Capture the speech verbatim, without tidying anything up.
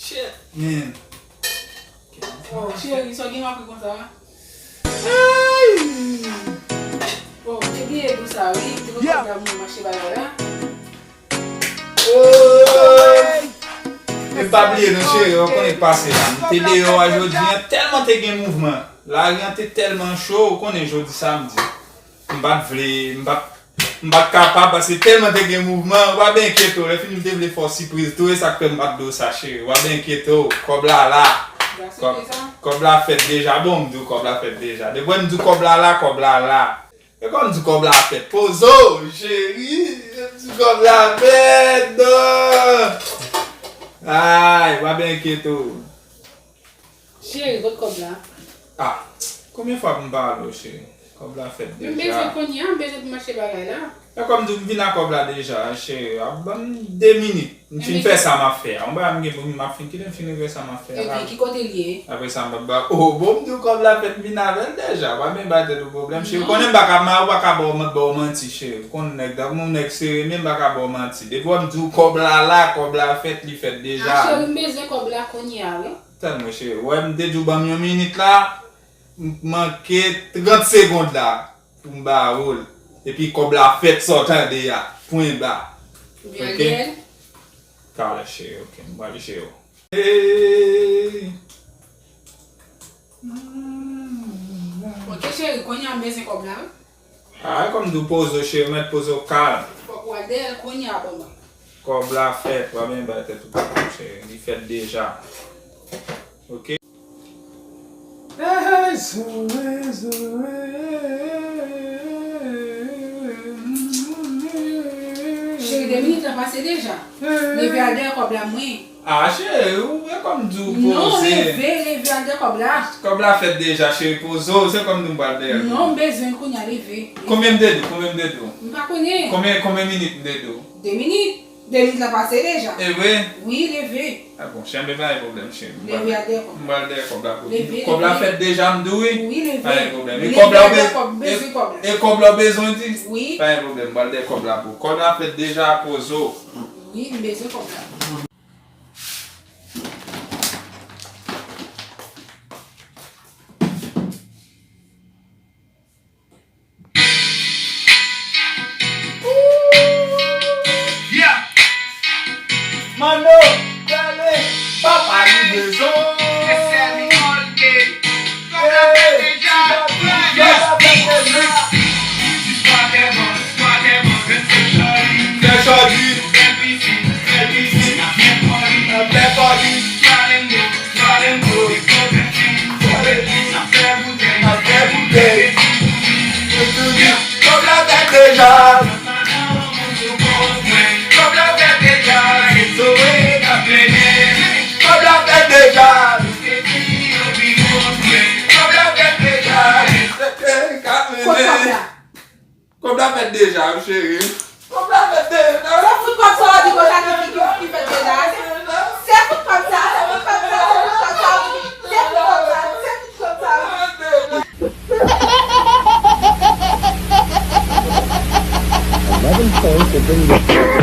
Shit, man. Oh, cheri, sa w gen w ap ri konsa? Oh, te bliye di w sa, wi. Te konn la moun mache bagay la. Oh! E pa bliye non cheri, ou konnen k pase la. M te deyò a jodi an, tèlman te gen mouvman. Lari an te tèlman cho, ou konnen jodi samdi. M pa t vle, m pa t M pa t kapab, paske tèlman te gen mouvman, w ap enkyete w. Lè fini m te vle fè w sipriz tou, e sa k fè m pa t di w sa, cheri. W ap enkyete w. Kòb la la. Kòb, kòb la fèt deja. Bon, m di w kòb la fèt deja. Depi m di w kòb la la, kòb la la. E kòm m di w kòb la fèt. Poze w, cheri. M di w kòb la fèt, non. Ay, w ap enkyete w. Cheri, kot kòb la? Ah, konbyen fwa pou m pale w, cheri? Kòb la fèt deja. M bezwen kounye a, m bezwen pou m achte bagay la. E kòm di w m vin ak kòb la deja, cheri. Ap ban m de minit. M fin fè sa m ap fè a. Yon bagay m gen pou m ap fin kite m fin regle sa m ap fè a. Ebyen, ki kote l ye? Apre sa m ap ba, oh, bon, m di w kòb la fèt m vin avè l deja. Pa menm bay tèt ou pwoblèm, cheri. Konnen m pa ka, ou pa ka ba w, ba w manti, cheri. Ou konn nèg, tankou yon nèg serye, men m pa ka ba w manti. Depi wè m di w kòb la la, kòb la fèt, li fèt deja. Ah, cheri, m bezwen kòb la kounye a, wi. Tann mwen cheri, ou wè m te di w ban m yon minit la, m manke trant segond la pou m ba ou l. Epi kòb la fèt sa w tande a, pwen ba. Oubyen al dèyè l? Talè cheri, ok, m pral jere w. Hey. Ok cheri, kounye a m bezwen kòb la wi. Ah, e kòm m di w poze w cheri, mèt poze w kalm. Fòk w al dèyè l kounye a ban mwen. Kòb la fèt, w ap byen bay tèt ou pwoblèm cheri, li fèt deja. Ok. Cheri, de minit lan pase deja. Leve al dèyè kòb la mwen. Ah cheri, ou e kòm di w poze. Non, leve, leve al dèyè kòb la. Kòb la fèt deja cheri, poze w, se kòm di w m pral dèyè l. Non, m bezwen l kounye a, leve. Konbyen m te di w, konbyen m te di w? M pa konnen. Konbyen, konbyen minit m te di w? De minit. De minit la pase deja. E vre? Wi, leve. Ah bon, cheri, pa gen pwoblèm cheri. Leve al dèyè kòb la. M pral dèyè kòb la pou ou. Leve, leve. Kòb la fèt deja m di w wi. Wi, leve. Pa gen pwoblèm. E kòb la ou bezwen? Bezwen kòb la. E kòb la ou bezwen di? Wi. Pa gen pwoblèm, m pral dèyè kòb la pou ou. Kòb la fèt deja, poze w. Wi, m bezwen kòb la. Ooh, yeah. Mano, dale, papa livraison. Hey, Tibabou, yes, yes, yes. Fè chòdi, fè pisin, fè pisin, n ap fè fòdi. Kòb la fèt deja. Kòb la fèt deja. Kòb la fèt deja. Kòb la fèt deja. Kòb la fèt deja, cheri. Kòb la fèt deja. Sa fout kòb sa w di konsa ki figi w.